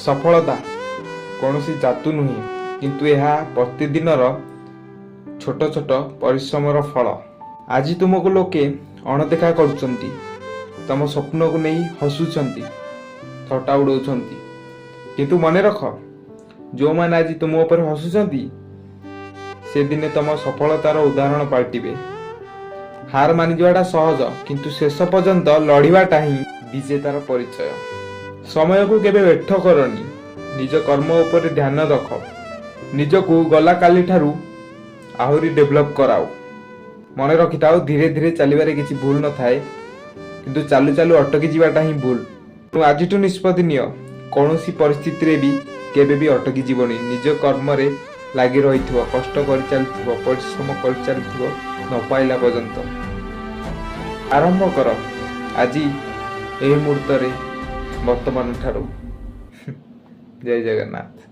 ସଫଳତା କୌଣସି ଯାଦୁ ନୁହେଁ, କିନ୍ତୁ ଏହା ପ୍ରତିଦିନର ଛୋଟ ଛୋଟ ପରିଶ୍ରମର ଫଳ। ଆଜି ତୁମକୁ ଲୋକେ ଅଣଦେଖା କରୁଛନ୍ତି, ତମ ସ୍ୱପ୍ନକୁ ନେଇ ହସୁଛନ୍ତି, ଥଟ୍ଟା ଉଡ଼ାଉଛନ୍ତି। କିନ୍ତୁ ମନେ ରଖ, ଯେଉଁମାନେ ଆଜି ତୁମ ଉପରେ ହସୁଛନ୍ତି, ସେଦିନେ ତମ ସଫଳତାର ଉଦାହରଣ ପାଲଟିବେ। ହାର ମାନିଯିବାଟା ସହଜ, କିନ୍ତୁ ଶେଷ ପର୍ଯ୍ୟନ୍ତ ଲଢ଼ିବାଟା ହିଁ ବିଜେତାର ପରିଚୟ। ସମୟକୁ କେବେ ବ୍ୟର୍ଥ କରନି। ନିଜ କର୍ମ ଉପରେ ଧ୍ୟାନ ରଖ। ନିଜକୁ ଗଲା କାଲିଠାରୁ ଆହୁରି ଡେଭଲପ୍ କରାଅ। ମନେ ରଖିଥାଅ, ଧୀରେ ଧୀରେ ଚାଲିବାରେ କିଛି ଭୁଲ ନଥାଏ, କିନ୍ତୁ ଚାଲୁ ଚାଲୁ ଅଟକି ଯିବାଟା ହିଁ ଭୁଲ। ତେଣୁ ଆଜିଠୁ ନିଷ୍ପତ୍ତି ନିଅ, କୌଣସି ପରିସ୍ଥିତିରେ ବି କେବେ ବି ଅଟକି ଯିବନି। ନିଜ କର୍ମରେ ଲାଗି ରହିଥିବ, କଷ୍ଟ କରିଚାଲିଥିବ, ପରିଶ୍ରମ କରିଚାଲିଥିବ ନ ପାଇଲା ପର୍ଯ୍ୟନ୍ତ। ଆରମ୍ଭ କର ଆଜି, ଏହି ମୁହୂର୍ତ୍ତରେ, ବର୍ତ୍ତମାନ ଠାରୁ। ଜୟ ଜଗନ୍ନାଥ।